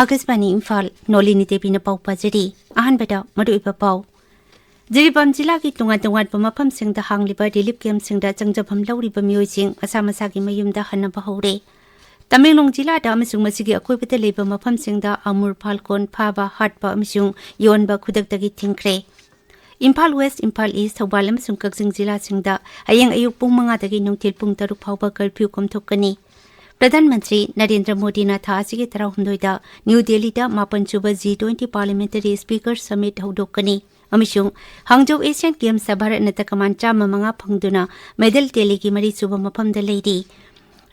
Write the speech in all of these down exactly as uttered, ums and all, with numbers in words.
ꯑꯥꯀꯥꯁꯕꯥꯅꯤ ꯏꯝꯐꯥꯜ, ꯅꯣꯂꯤꯅꯤ ꯗꯦꯕꯤꯅ ꯄꯥꯎ ꯄꯥꯖꯔꯤ꯫ ꯑꯍꯥꯟꯕꯗ ꯃꯔꯨꯑꯣꯏꯕ ꯄꯥꯎ꯫ ꯖꯤꯔꯤꯕꯥꯝ ꯖꯤꯂꯥꯒꯤ ꯇꯣꯉꯥꯟ ꯇꯣꯉꯥꯟꯕ ꯃꯐꯝꯁꯤꯡꯗ ꯍꯥꯡꯂꯤꯕ ꯔꯤꯂꯤꯐ ꯀꯦꯝꯞꯁꯤꯡꯗ ꯆꯪꯖꯐꯝ ꯂꯧꯔꯤꯕ ꯃꯤꯑꯣꯏꯁꯤꯡ ꯃꯁꯥ ꯃꯁꯥꯒꯤ ꯃꯌꯨꯝꯗ ꯍꯟꯅꯕ ꯍꯧꯔꯦ꯫ ꯇꯃꯦꯡꯂꯣꯡ ꯖꯤꯂꯥꯗ ꯑꯃꯁꯨꯡ ꯃꯁꯤꯒꯤ ꯑꯀꯣꯏꯕꯗ ꯂꯩꯕ ꯃꯐꯝꯁꯤꯡꯗ ꯑꯃꯨꯔ ꯐꯥꯜꯀꯣꯟ ꯐꯥꯕ, ꯍꯥꯠꯄ ꯑꯃꯁꯨꯡ ꯌꯣꯟꯕ ꯈꯨꯗꯛꯇꯒꯤ ꯊꯤꯡꯈ꯭ꯔꯦ꯫ ꯏꯝꯐꯥꯜ ꯋꯦꯁ, ꯏꯝꯐꯥꯜ ꯏꯁ, ꯊꯧꯕꯥꯜ ꯑꯃꯁꯨꯡ ꯀꯛꯆꯤꯡ ꯖꯤꯂꯥꯁꯤꯡꯗ ꯍꯌꯦꯡ ꯑꯌꯨꯛ ꯄꯨꯡ ꯃꯉꯥꯗꯒꯤ ꯅꯨꯡꯊꯤꯜ ꯄꯨꯡ ꯇꯔꯨꯛ ꯐꯥꯎꯕ ꯀꯔꯐ꯭ꯌꯨ ꯀꯣꯝꯊꯣꯛꯀꯅꯤ꯫ ꯄ꯭ꯔꯙꯥꯟ ꯃꯟꯇ꯭ꯔꯤ ꯅꯔꯦꯟꯗ꯭ꯔ ꯃꯣꯗꯤꯅ ꯊꯥ ꯑꯁꯤꯒꯤ ꯇꯔꯥꯍꯨꯝꯗꯣꯏꯗ ꯅ꯭ꯌꯨ ꯗꯦꯜꯂꯤꯗ ꯃꯥꯄꯟ ꯁꯨꯕ G twenty parliamentary speaker summit ꯍꯧꯗꯣꯛꯀꯅꯤ ꯑꯃꯁꯨꯡ ꯍꯥꯡꯖꯧ ꯑꯦꯁꯤꯌꯥꯟ ꯒꯦꯝꯁꯇ ꯚꯥꯔꯠꯅ ꯇꯀꯃꯥꯟ ꯆꯥꯝꯃ ꯃꯉꯥ ꯐꯪꯗꯨꯅ ꯃꯦꯗꯜ ꯇꯦꯂꯤꯒꯤ ꯃꯔꯤꯁꯨꯕ ꯃꯐꯝꯗ ꯂꯩꯔꯤ꯫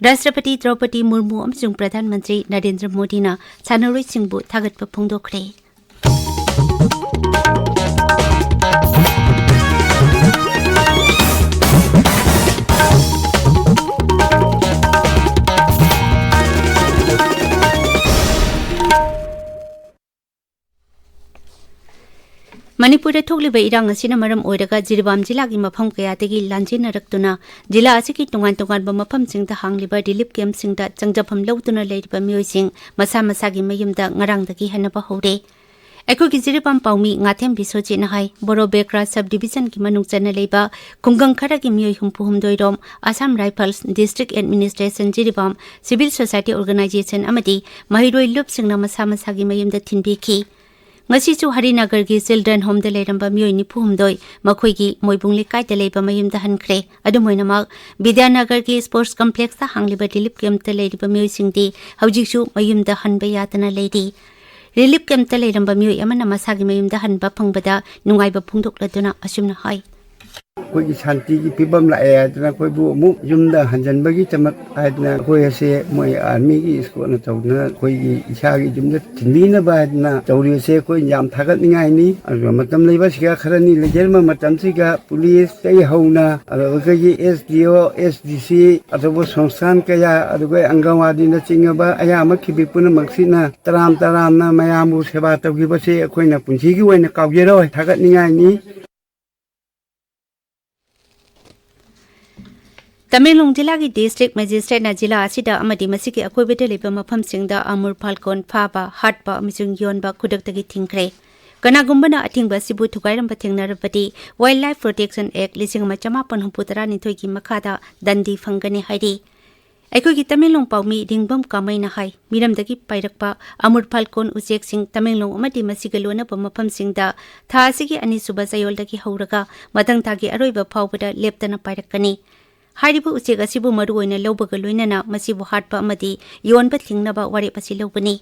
ꯔꯥꯁꯇ꯭ꯔꯄꯇꯤ ꯗ꯭ꯔꯧꯄꯗꯤ ꯃꯨꯔꯃꯨ ꯑꯃꯁꯨꯡ ꯄ꯭ꯔꯙꯥꯟ ꯃꯟꯇ꯭ꯔꯤ ꯅꯔꯦꯟꯗ꯭ꯔ ꯃꯣꯗꯤꯅ ꯁꯥꯟꯅꯔꯣꯏꯁꯤꯡꯕꯨ ꯊꯥꯒꯠꯄ ꯐꯣꯡꯗꯣꯛꯈ꯭ꯔꯦ꯫ ꯃꯅꯤꯄꯨꯔꯗ ꯊꯣꯛꯂꯤꯕ ꯏꯔꯥꯡ ꯑꯁꯤꯅ ꯃꯔꯝ ꯑꯣꯏꯔꯒ ꯖꯤꯔꯤꯕꯥꯝ ꯖꯤꯂꯥꯒꯤ ꯃꯐꯝ ꯀꯌꯥꯗꯒꯤ ꯂꯥꯟꯖꯦꯟꯅꯔꯛꯇꯨꯅ ꯖꯤꯂꯥ ꯑꯁꯤꯒꯤ ꯇꯣꯉꯥꯟ ꯇꯣꯉꯥꯟꯕ ꯃꯐꯝꯁꯤꯡꯗ ꯍꯥꯡꯂꯤꯕ ꯔꯤꯂꯤꯐ ꯀꯦꯝꯞꯁꯤꯡꯗ ꯆꯪꯖꯐꯝ ꯂꯧꯗꯨꯅ ꯂꯩꯔꯤꯕ ꯃꯤꯑꯣꯏꯁꯤꯡ ꯃꯁꯥ ꯃꯁꯥꯒꯤ ꯃꯌꯨꯝꯗ ꯉꯔꯥꯡꯗꯒꯤ ꯍꯟꯅꯕ ꯍꯧꯔꯦ꯫ ꯑꯩꯈꯣꯏꯒꯤ ꯖꯤꯔꯤꯕꯥꯝ ꯄꯥꯎꯃꯤ ꯉꯥꯊꯦꯝ ꯕꯤꯁ꯭ꯋꯖꯤꯠꯅ ꯍꯥꯏ, ꯕꯣꯔꯣ ꯕꯦꯀ꯭ꯔꯥ ꯁꯕ ꯗꯤꯕꯤꯖꯟꯒꯤ ꯃꯅꯨꯡ ꯆꯟꯅ ꯂꯩꯕ ꯈꯨꯡꯒꯪ ꯈꯔꯒꯤ ꯃꯤꯑꯣꯏ ꯍꯨꯝꯐꯨ ꯍꯨꯝꯗꯣꯏ ꯔꯣꯝ ꯑꯁꯥꯝ ꯔꯥꯏꯐꯜꯁ, ꯗꯤꯁꯇ꯭ꯔꯤꯛ ꯑꯦꯗꯃꯤꯅꯤꯁꯇ꯭ꯔꯦꯁꯟ ꯖꯤꯔꯤꯕꯥꯝ, ꯁꯤꯚꯤꯜ ꯁꯣꯁꯥꯏꯇꯤ ꯑꯣꯔꯒꯅꯥꯏꯖꯦꯁꯟ ꯑꯃꯗꯤ ꯃꯍꯩꯔꯣꯏ ꯂꯨꯞꯁꯤꯡꯅ ꯃꯁꯥ ꯃꯁꯥꯒꯤ ꯃꯌꯨꯝꯗ ꯊꯤꯟꯕꯤꯈꯤ꯫ ꯉꯁꯤꯁꯨ ꯍꯔꯤꯅꯒꯔꯒꯤ ꯆꯤꯜꯗ꯭ꯔꯦꯟ ꯍꯣꯝꯗ ꯂꯩꯔꯝꯕ ꯃꯤꯑꯣꯏ ꯅꯤꯐꯨ ꯍꯨꯝꯗꯣꯏ ꯃꯈꯣꯏꯒꯤ ꯃꯣꯏꯕꯨꯡ ꯂꯩꯀꯥꯏꯗ ꯂꯩꯕ ꯃꯌꯨꯝꯗ ꯍꯟꯈ꯭ꯔꯦ꯫ ꯑꯗꯨꯝ ꯑꯣꯏꯅꯃꯛ, ꯕꯤꯗ꯭ꯌꯥꯅꯒꯔꯒꯤ ꯁ꯭ꯄꯣꯔꯠꯁ ꯀꯝꯄ꯭ꯂꯦꯛꯁꯇ ꯍꯥꯡꯂꯤꯕ ꯔꯤꯂꯤꯐ ꯀꯦꯝꯞꯇ ꯂꯩꯔꯤꯕ ꯃꯤꯑꯣꯏꯁꯤꯡꯗꯤ ꯍꯧꯖꯤꯛꯁꯨ ꯃꯌꯨꯝꯗ ꯍꯟꯕ ꯌꯥꯗꯅ ꯂꯩꯔꯤ꯫ ꯔꯤꯂꯤꯐ ꯀꯦꯝꯞꯇ ꯂꯩꯔꯝꯕ ꯃꯤꯑꯣꯏ ꯑꯃꯅ ꯃꯁꯥꯒꯤ ꯃꯌꯨꯝꯗ ꯍꯟꯕ ꯐꯪꯕꯗ ꯅꯨꯡꯉꯥꯏꯕ ꯐꯣꯡꯗꯣꯛꯂꯗꯨꯅ ꯑꯁꯨꯝꯅ ꯍꯥꯏ꯫ ꯑꯩꯈꯣꯏꯒꯤ ꯁꯥꯟꯇꯤꯒꯤ ꯐꯤꯕꯝ ꯂꯥꯛꯑꯦ ꯍꯥꯏꯗꯅ ꯑꯩꯈꯣꯏꯕꯨ ꯑꯃꯨꯛ ꯌꯨꯝꯗ ꯍꯟꯖꯟꯕꯒꯤꯗꯃꯛ ꯍꯥꯏꯗꯅ ꯑꯩꯈꯣꯏ ꯑꯁꯦ ꯃꯣꯏ ꯑꯥꯔꯃꯤꯒꯤ ꯏꯁꯀꯣꯔꯠꯅ ꯇꯧꯗꯅ ꯑꯩꯈꯣꯏꯒꯤ ꯏꯁꯥꯒꯤ ꯌꯨꯝꯗ ꯊꯤꯟꯕꯤꯅꯕ ꯍꯥꯏꯗꯅ ꯇꯧꯔꯤꯕꯁꯦ ꯑꯩꯈꯣꯏ ꯌꯥꯝ ꯊꯥꯒꯠꯅꯤꯡꯉꯥꯏꯅꯤ꯫ ꯑꯗꯨꯒ ꯃꯇꯝ ꯂꯩꯕꯁꯤꯒ ꯈꯔꯅꯤ ꯂꯩꯖꯔꯝꯕ ꯃꯇꯝꯁꯤꯒ ꯄꯨꯂꯤꯁꯇꯒꯤ ꯍꯧꯅ ꯑꯗꯨꯗꯒꯤ ꯑꯦꯁ ꯗꯤ ꯑꯣ, ꯑꯦꯁ ꯗꯤ ꯁꯤ, ꯑꯇꯣꯞꯄ ꯁꯪꯁꯊꯥꯟ ꯀꯌꯥ, ꯑꯗꯨꯒ ꯑꯪꯒꯟꯋꯥꯗꯤꯅꯆꯤꯡꯉꯕ ꯑꯌꯥꯝꯕ ꯈꯤꯕꯤ ꯄꯨꯝꯅꯃꯛꯁꯤꯅ ꯇꯔꯥꯝ ꯇꯔꯥꯝꯅ ꯃꯌꯥꯝꯕꯨ ꯁꯦꯕꯥ ꯇꯧꯈꯤꯕꯁꯦ ꯑꯩꯈꯣꯏꯅ ꯄꯨꯟꯁꯤꯒꯤ ꯑꯣꯏꯅ ꯀꯥꯎꯖꯔꯣꯏ, ꯊꯥꯒꯠꯅꯤꯡꯉꯥꯏꯅꯤ꯫ ꯇꯃꯦꯡꯂꯣꯡ ꯖꯤꯂꯥꯒꯤ ꯗꯤꯁꯇ꯭ꯔꯤꯛ ꯃꯦꯖꯤꯁꯇ꯭ꯔꯦꯠꯅ ꯖꯤꯂꯥ ꯑꯁꯤꯗ ꯑꯃꯗꯤ ꯃꯁꯤꯒꯤ ꯑꯀꯣꯏꯕꯗ ꯂꯩꯕ ꯃꯐꯝꯁꯤꯡꯗ ꯑꯃꯨꯔ ꯐꯥꯜꯀꯣꯟ ꯐꯥꯕ, ꯍꯥꯠꯄ ꯑꯃꯁꯨꯡ ꯌꯣꯟꯕ ꯈꯨꯗꯛꯇꯒꯤ ꯊꯤꯡꯈ꯭ꯔꯦ꯫ ꯀꯅꯥꯒꯨꯝꯕꯅ ꯑꯊꯤꯡꯕ ꯑꯁꯤꯕꯨ ꯊꯨꯒꯥꯏꯔꯝꯕ ꯊꯦꯡꯅꯔꯕꯗꯤ Wildlife Protection Act ꯂꯤꯁꯤꯡ ꯑꯃ ꯆꯃꯥꯄꯟ ꯍꯨꯝꯐꯨ ꯇꯔꯥꯅꯤꯊꯣꯏꯒꯤ ꯃꯈꯥꯗ ꯗꯟꯗꯤ ꯐꯪꯒꯅꯤ ꯍꯥꯏꯔꯤ꯫ ꯑꯩꯈꯣꯏꯒꯤ ꯇꯃꯦꯡꯂꯣꯡ ꯄꯥꯎꯃꯤ ꯔꯤꯡꯕꯝ ꯀꯥꯃꯩꯅ ꯍꯥꯏ, ꯃꯤꯔꯝꯗꯒꯤ ꯄꯥꯏꯔꯛꯄ ꯑꯃꯨꯔ ꯐꯥꯜꯀꯣꯟ ꯎꯆꯦꯛꯁꯤꯡ ꯇꯃꯦꯡꯂꯣꯡ ꯑꯃꯗꯤ ꯃꯁꯤꯒ ꯂꯣꯟꯅꯕ ꯃꯐꯝꯁꯤꯡꯗ ꯊꯥ ꯑꯁꯤꯒꯤ ꯑꯅꯤꯁꯨꯕ ꯆꯌꯣꯜꯗꯒꯤ ꯍꯧꯔꯒ ꯃꯊꯪ ꯊꯥꯒꯤ ꯑꯔꯣꯏꯕ ꯐꯥꯎꯕꯗ ꯂꯦꯞꯇꯅ ꯄꯥꯏꯔꯛꯀꯅꯤ꯫ ꯍꯥꯏꯔꯤꯕ ꯎꯆꯦꯛ ꯑꯁꯤꯕꯨ ꯃꯔꯨꯑꯣꯏꯅ ꯂꯧꯕꯒ ꯂꯣꯏꯅꯅ ꯃꯁꯤꯕꯨ ꯍꯥꯠꯄ ꯑꯃꯗꯤ ꯌꯣꯟꯕ ꯊꯤꯡꯅꯕ ꯋꯥꯔꯦꯞ ꯑꯁꯤ ꯂꯧꯕꯅꯤ꯫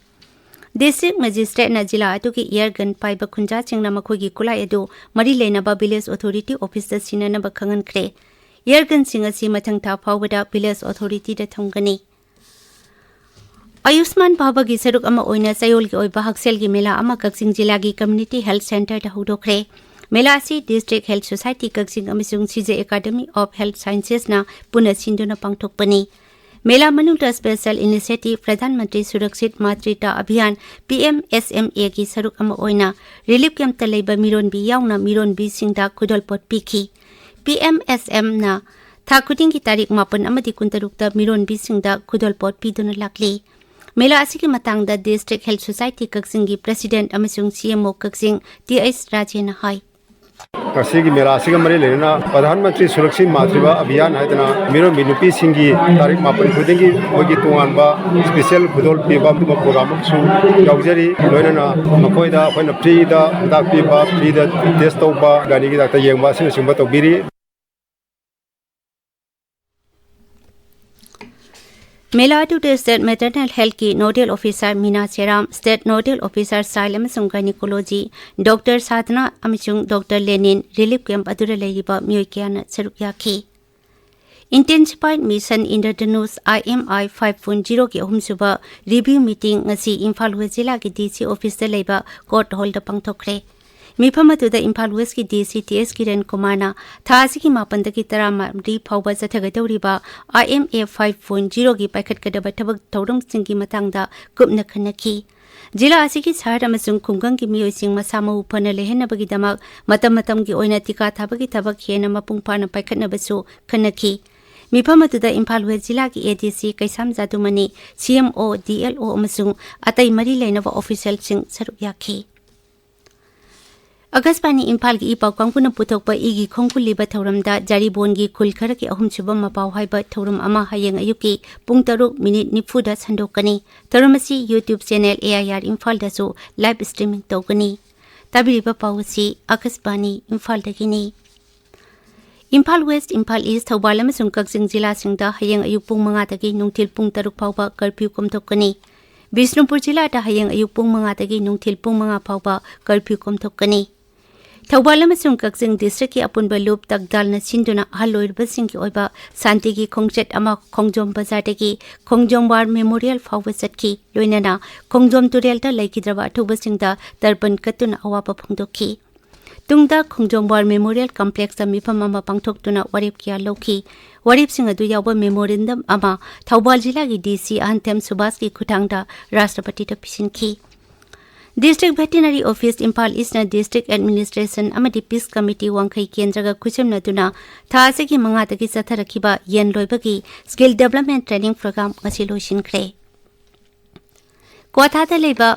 ꯗꯤꯁꯇ꯭ꯔꯤꯛ ꯃꯦꯖꯤꯁꯇ꯭ꯔꯦꯠꯅ ꯖꯤꯂꯥ ꯑꯗꯨꯒꯤ ꯏꯌꯔ ꯒꯟ ꯄꯥꯏꯕ ꯈꯨꯟꯖꯥꯁꯤꯡꯅ ꯃꯈꯣꯏꯒꯤ ꯈꯨꯠꯂꯥꯏ ꯑꯗꯨ ꯃꯔꯤ ꯂꯩꯅꯕ ꯚꯤꯂꯦꯖ ꯑꯣꯊꯣꯔꯤꯇꯤ ꯑꯣꯐꯤꯁꯇ ꯁꯤꯟꯅꯅꯕ ꯈꯪꯍꯟꯈ꯭ꯔꯦ꯫ ꯏꯌꯔ ꯒꯟꯁꯤꯡ ꯑꯁꯤ ꯃꯊꯪ ꯊꯥ ꯐꯥꯎꯕꯗ ꯚꯤꯂꯦꯖ ꯑꯣꯊꯣꯔꯤꯇꯤꯗ ꯊꯝꯒꯅꯤ꯫ ꯑꯌꯨꯁꯃꯥꯟ ꯚꯥꯕꯒꯤ ꯁꯔꯨꯛ ꯑꯃ ꯑꯣꯏꯅ ꯆꯌꯣꯜꯒꯤ ꯑꯣꯏꯕ ꯍꯛꯁꯦꯜꯒꯤ ꯃꯦꯂꯥ ꯑꯃ ꯀꯛꯆꯤꯡ ꯖꯤꯂꯥꯒꯤ ꯀꯝꯃ꯭ꯌꯨꯅꯤꯇꯤ ꯍꯦꯜꯊ ꯁꯦꯟꯇꯔꯗ ꯍꯧꯗꯣꯛꯈ꯭ꯔꯦ꯫ ꯃꯦꯂꯥ ꯑꯁꯤ ꯗꯤꯁꯇ꯭ꯔꯤꯛ ꯍꯦꯜꯊ ꯁꯣꯁꯥꯏꯇꯤ ꯀꯛꯆꯤꯡ ꯑꯃꯁꯨꯡ ꯁꯤꯖꯦ ꯑꯦꯀꯥꯗꯃꯤ ꯑꯣꯐ ꯍꯦꯜꯊ ꯁꯥꯏꯟꯁꯦꯁꯅ ꯄꯨꯟꯅ ꯁꯤꯟꯗꯨꯅ ꯄꯥꯡꯊꯣꯛꯄꯅꯤ꯫ ꯃꯦꯂꯥ ꯃꯅꯨꯡꯗ ꯁ꯭ꯄꯦꯁꯦꯜ ꯏꯅꯤꯁꯤꯌꯦꯇꯤꯚ ꯄ꯭ꯔꯙꯥꯟ ꯃꯟꯇ꯭ꯔꯤ ꯁꯨꯔꯛꯁꯤꯠ ꯃꯥꯇ꯭ꯔꯤꯇꯥ ꯑꯚꯤꯌꯥꯟ, ꯄꯤ ꯑꯦꯝ ꯑꯦꯁ ꯑꯦꯝ ꯑꯦꯒꯤ ꯁꯔꯨꯛ ꯑꯃ ꯑꯣꯏꯅ ꯔꯤꯂꯤꯐ ꯀꯦꯝꯞꯇ ꯂꯩꯕ ꯃꯤꯔꯣꯟꯕꯤ ꯌꯥꯎꯅ ꯃꯤꯔꯣꯟꯕꯤꯁꯤꯡꯗ ꯈꯨꯗꯣꯜꯄꯣꯠ ꯄꯤꯈꯤ꯫ ꯄꯤ ꯑꯦꯝ ꯑꯦꯁ ꯑꯦꯝꯅ ꯊꯥ ꯈꯨꯗꯤꯡꯒꯤ ꯇꯥꯔꯤꯛ ꯃꯥꯄꯟ ꯑꯃꯗꯤ ꯀꯨꯟꯇꯔꯨꯛꯇ ꯃꯤꯔꯣꯟꯕꯤꯁꯤꯡꯗ ꯈꯨꯗꯣꯜꯄꯣꯠ ꯄꯤꯗꯨꯅ ꯂꯥꯛꯂꯤ꯫ ꯃꯦꯂꯥ ꯑꯁꯤꯒꯤ ꯃꯇꯥꯡꯗ ꯗꯤꯁꯇ꯭ꯔꯤꯛ ꯍꯦꯜꯊ ꯁꯣꯁꯥꯏꯇꯤ ꯀꯛꯆꯤꯡꯒꯤ ꯄ꯭ꯔꯦꯁꯤꯗꯦꯟꯠ ꯑꯃꯁꯨꯡ ꯁꯤ ꯑꯦꯝ ꯑꯣ ꯀꯛꯆꯤꯡ ꯇꯤ ꯑꯩꯆ ꯔꯥꯖꯦꯅ ꯍꯥꯏ꯫ ꯉꯁꯤꯒꯤ ꯃꯦꯂꯥ ꯑꯁꯤꯒ ꯃꯔꯤ ꯂꯩꯅꯅ ꯄ꯭ꯔꯙꯥꯟ ꯃꯟꯇ꯭ꯔꯤ ꯁꯨꯔꯛꯁꯤꯟ ꯃꯥꯇ꯭ꯔꯤꯕꯥ ꯑꯚꯤꯌꯥꯟ ꯍꯥꯏꯗꯅ ꯃꯤꯔꯣꯟꯕꯤ ꯅꯨꯄꯤꯁꯤꯡꯒꯤ ꯇꯥꯔꯤꯛ ꯃꯥꯄꯟ ꯈꯨꯗꯤꯡꯒꯤ ꯃꯣꯏꯒꯤ ꯇꯣꯉꯥꯟꯕ ꯁ꯭ꯄꯦꯁꯦꯜ ꯈꯨꯗꯣꯜ ꯄꯤꯕ ꯑꯗꯨꯒꯨꯝꯕ ꯄ꯭ꯔꯣꯒ꯭ꯔꯥꯝ ꯑꯃꯁꯨ ꯌꯥꯎꯖꯔꯤ꯫ ꯂꯣꯏꯅꯅ ꯃꯈꯣꯏꯗ ꯑꯩꯈꯣꯏꯅ ꯐ꯭ꯔꯤꯗ ꯍꯤꯗꯥꯛ ꯄꯤꯕ, ꯐ꯭ꯔꯤꯗ ꯇꯦꯁ ꯇꯧꯕ, ꯒꯥꯏꯅꯤꯒꯤ ꯗꯥꯛꯇꯔ ꯌꯦꯡꯕ ꯑꯁꯤꯅꯆꯤꯡꯕ ꯇꯧꯕꯤꯔꯤ꯫ ꯃꯦꯂꯥ ꯑꯗꯨꯗ ꯁ꯭ꯇꯦꯠ ꯃꯦꯇꯔꯅꯦꯜ ꯍꯦꯜꯊꯀꯤ ꯅꯣꯗꯦꯜ ꯑꯣꯐꯤꯁꯥꯔ ꯃꯤꯅꯥ ꯁꯦꯔꯥꯝ, ꯁ꯭ꯇꯦꯠ ꯅꯣꯗꯦꯜ ꯑꯣꯐꯤꯁꯥꯔ ꯆꯥꯏꯜ ꯑꯃꯁꯨꯡ ꯒꯥꯏꯅꯤꯀꯣꯂꯣꯖꯤ ꯗꯣꯛꯇꯔ ꯁꯥꯗꯅꯥ ꯑꯃꯁꯨꯡ ꯗꯣꯛꯇꯔ ꯂꯦꯅꯤꯟ ꯔꯤꯂꯤꯐ ꯀꯦꯝꯞ ꯑꯗꯨꯗ ꯂꯩꯔꯤꯕ ꯃꯤꯑꯣꯏ ꯀꯌꯥꯅ ꯁꯔꯨꯛ ꯌꯥꯈꯤ꯫ ꯏꯟꯇꯦꯟꯁꯤꯐꯥꯏꯗ ꯃꯤꯁꯟ ꯏꯟꯗ꯭ꯔꯙꯅꯨꯁ, ꯑꯥꯏ ꯑꯦꯝ ꯑꯥꯏ ꯐꯥꯏꯚ ꯄꯣꯏꯟꯠ ꯖꯤꯔꯣꯒꯤ ꯑꯍꯨꯝꯁꯨꯕ ꯔꯤꯚ꯭ꯌꯨ ꯃꯤꯇꯤꯡ ꯉꯁꯤ ꯏꯝꯐꯥꯜ ꯋꯦꯁ ꯖꯤꯂꯥꯒꯤ ꯗꯤ ꯁꯤ ꯑꯣꯐꯤꯁꯇ ꯂꯩꯕ ꯀꯣꯔꯠ ꯍꯣꯜꯗ ꯄꯥꯡꯊꯣꯛꯈ꯭ꯔꯦ꯫ ꯃꯤꯐꯝ ꯑꯗꯨꯗ ꯏꯝꯐꯥꯜ ꯋꯦꯁꯀꯤ ꯗꯤ ꯁꯤ ꯇꯤ ꯑꯦꯁ ꯀꯤꯔꯟ ꯀꯨꯃꯥꯔꯅ ꯊꯥ ꯑꯁꯤꯒꯤ ꯃꯥꯄꯟꯗꯒꯤ ꯇꯔꯥꯃꯔꯤ ꯐꯥꯎꯕ ꯆꯠꯊꯒꯗꯧꯔꯤꯕ ꯑꯥꯏ ꯑꯦꯝ ꯑꯦ ꯐꯥꯏꯚ ꯄꯣꯏꯟꯠ ꯖꯤꯔꯣꯒꯤ ꯄꯥꯏꯈꯠꯀꯗꯕ ꯊꯕꯛ ꯊꯧꯔꯝꯁꯤꯡꯒꯤ ꯃꯇꯥꯡꯗ ꯀꯨꯞꯅ ꯈꯟꯅꯈꯤ꯫ ꯖꯤꯂꯥ ꯑꯁꯤꯒꯤ ꯁꯍꯔ ꯑꯃꯁꯨꯡ ꯈꯨꯡꯒꯪꯒꯤ ꯃꯤꯑꯣꯏꯁꯤꯡ ꯃꯁꯥ ꯃꯎ ꯐꯅ ꯂꯩꯍꯟꯅꯕꯒꯤꯗꯃꯛ ꯃꯇꯝ ꯃꯇꯝꯒꯤ ꯑꯣꯏꯅ ꯇꯤꯀꯥ ꯊꯥꯕꯒꯤ ꯊꯕꯛ ꯍꯦꯟꯅ ꯃꯄꯨꯡ ꯐꯥꯅ ꯄꯥꯏꯈꯠꯅꯕꯁꯨ ꯈꯟꯅꯈꯤ꯫ ꯃꯤꯐꯝ ꯑꯗꯨꯗ ꯏꯝꯐꯥꯜ ꯋꯦꯁ ꯖꯤꯂꯥꯒꯤ ꯑꯦ ꯗꯤ ꯁꯤ ꯀꯩꯁꯥꯝ ꯖꯥꯗꯨꯃꯅꯤ, ꯁꯤ ꯑꯦꯝ ꯑꯣ, ꯗꯤ ꯑꯦꯜ ꯑꯣ ꯑꯃꯁꯨꯡ ꯑꯇꯩ ꯃꯔꯤ ꯂꯩꯅꯕ ꯑꯣꯐꯤꯁꯤꯌꯦꯜꯁꯤꯡ ꯁꯔꯨꯛ ꯌꯥꯈꯤ꯫ ꯑꯀꯥꯁꯕꯥꯅꯤ ꯏꯝꯐꯥꯜꯒꯤ ꯏ ꯄꯥꯎ ꯀꯥꯡꯕꯨꯅ ꯄꯨꯊꯣꯛꯄ ꯏꯒꯤ ꯈꯣꯡꯒꯨꯜꯂꯤꯕ ꯊꯧꯔꯝꯗ ꯖꯥꯔꯤꯕꯣꯟꯒꯤ ꯈꯨꯜ ꯈꯔꯒꯤ ꯑꯍꯨꯝꯁꯨꯕ ꯃꯄꯥꯎ ꯍꯥꯏꯕ ꯊꯧꯔꯝ ꯑꯃ ꯍꯌꯦꯡ ꯑꯌꯨꯛꯀꯤ ꯄꯨꯡ ꯇꯔꯨꯛ ꯃꯤꯅꯤꯠ ꯅꯤꯐꯨꯗ ꯁꯟꯗꯣꯛꯀꯅꯤ꯫ ꯊꯧꯔꯝ ꯑꯁꯤ YouTube channel A I R ꯏꯝꯐꯥꯜꯗꯁꯨ ꯂꯥꯏꯚ ꯁ꯭ꯇ꯭ꯔꯤꯃꯤꯡ ꯇꯧꯒꯅꯤ꯫ ꯇꯥꯕꯤꯔꯤꯕ ꯄꯥꯎ ꯑꯁꯤ ꯑꯀꯥꯁꯕꯥꯅꯤ ꯏꯝꯐꯥꯜꯗꯒꯤꯅꯤ꯫ ꯏꯝꯐꯥꯜ ꯋꯦꯁ, ꯏꯝꯐꯥꯜ ꯏꯁ, ꯊꯧꯕꯥꯜ ꯑꯃꯁꯨꯡ ꯀꯛꯆꯤꯡ ꯖꯤꯂꯥꯁꯤꯡꯗ ꯍꯌꯦꯡ ꯑꯌꯨꯛ ꯄꯨꯡ ꯃꯉꯥꯗꯒꯤ ꯅꯨꯡꯊꯤꯜ ꯄꯨꯡ ꯇꯔꯨꯛ ꯐꯥꯎꯕ ꯀꯔꯐ꯭ꯌꯨ ꯀꯣꯝꯊꯣꯛꯀꯅꯤ꯫ ꯕꯤꯁꯅꯨꯄꯨꯔ ꯖꯤꯂꯥꯗ ꯍꯌꯦꯡ ꯑꯌꯨꯛ ꯄꯨꯡ ꯃꯉꯥꯗꯒꯤ ꯅꯨꯡꯊꯤꯜ ꯄꯨꯡ ꯃꯉꯥ ꯐꯥꯎꯕ ꯀꯔꯐ꯭ꯌꯨ ꯀꯣꯝꯊꯣꯛꯀꯅꯤ꯫ ꯊꯧꯕꯥꯜ ꯑꯃꯁꯨꯡ ꯀꯛꯆꯤꯡ ꯗꯤꯁꯇ꯭ꯔꯤꯛꯀꯤ ꯑꯄꯨꯟꯕ ꯂꯨꯞ ꯇꯛꯗꯥꯜꯅ ꯁꯤꯟꯗꯨꯅ ꯑꯍꯜ ꯑꯣꯏꯔꯕꯁꯤꯡꯒꯤ ꯑꯣꯏꯕ ꯁꯥꯟꯇꯤꯒꯤ ꯈꯣꯡꯆꯠ ꯑꯃ ꯈꯣꯡꯖꯣꯝ ꯕꯖꯥꯔꯗꯒꯤ ꯈꯣꯡꯖꯣꯝ ꯋꯥꯔ ꯃꯦꯃꯣꯔꯤꯌꯦꯜ ꯐꯥꯎꯕ ꯆꯠꯈꯤ꯫ ꯂꯣꯏꯅꯅ ꯈꯣꯡꯖꯣꯝ ꯇꯨꯔꯦꯜꯗ ꯂꯩꯈꯤꯗ꯭ꯔꯕ ꯑꯊꯧꯕꯁꯤꯡꯗ ꯇꯔꯄꯟ ꯀꯠꯇꯨꯅ ꯑꯋꯥꯕ ꯐꯣꯡꯗꯣꯛꯈꯤ꯫ ꯇꯨꯡꯗ ꯈꯣꯡꯖꯣꯝ ꯋꯥꯔ ꯃꯦꯃꯣꯔꯤꯌꯦꯜ ꯀꯝꯄ꯭ꯂꯦꯛꯁꯇ ꯃꯤꯐꯝ ꯑꯃ ꯄꯥꯡꯊꯣꯛꯇꯨꯅ ꯋꯥꯔꯦꯞ ꯀꯌꯥ ꯂꯧꯈꯤ꯫ ꯋꯥꯔꯦꯞꯁꯤꯡ ꯑꯗꯨ ꯌꯥꯎꯕ ꯃꯦꯃꯣꯔꯦꯟꯗꯝ ꯑꯃ ꯊꯧꯕꯥꯜ ꯖꯤꯂꯥꯒꯤ ꯗꯤ ꯁꯤ ꯑꯍꯟꯊꯦꯝ ꯁꯨꯕꯥꯁꯀꯤ ꯈꯨꯠꯊꯥꯡꯗ ꯔꯥꯁꯇ꯭ꯔꯄꯇꯤꯗ ꯄꯤꯁꯤꯟꯈꯤ꯫ ꯗꯤꯁꯇ꯭ꯔꯤꯛ ꯚꯦꯇꯤꯅꯔꯤ ꯑꯣꯐꯤꯁ ꯏꯝꯐꯥꯜ ꯏꯁꯅ ꯗꯤꯁꯇ꯭ꯔꯤꯛ ꯑꯦꯗꯃꯤꯅꯤꯁꯇ꯭ꯔꯦꯁꯟ ꯑꯃꯗꯤ ꯄꯤꯁ ꯀꯃꯤꯇꯤ ꯋꯥꯡꯈꯩ ꯀꯦꯟꯗ꯭ꯔꯒ ꯈꯨꯠꯁꯝꯅꯗꯨꯅ ꯊꯥ ꯑꯁꯤꯒꯤ ꯃꯉꯥꯗꯒꯤ ꯆꯠꯊꯔꯛꯈꯤꯕ ꯌꯦꯟ ꯂꯣꯏꯕꯒꯤ ꯁ꯭ꯀꯤꯜ ꯗꯦꯕꯂꯞꯃꯦꯟ ꯇ꯭ꯔꯦꯅꯤꯡ ꯄ꯭ꯔꯣꯒ꯭ꯔꯥꯝ ꯉꯁꯤ ꯂꯣꯏꯁꯤꯟꯈ꯭ꯔꯦ꯫ ꯀ꯭ꯋꯥꯊꯥꯗ ꯂꯩꯕ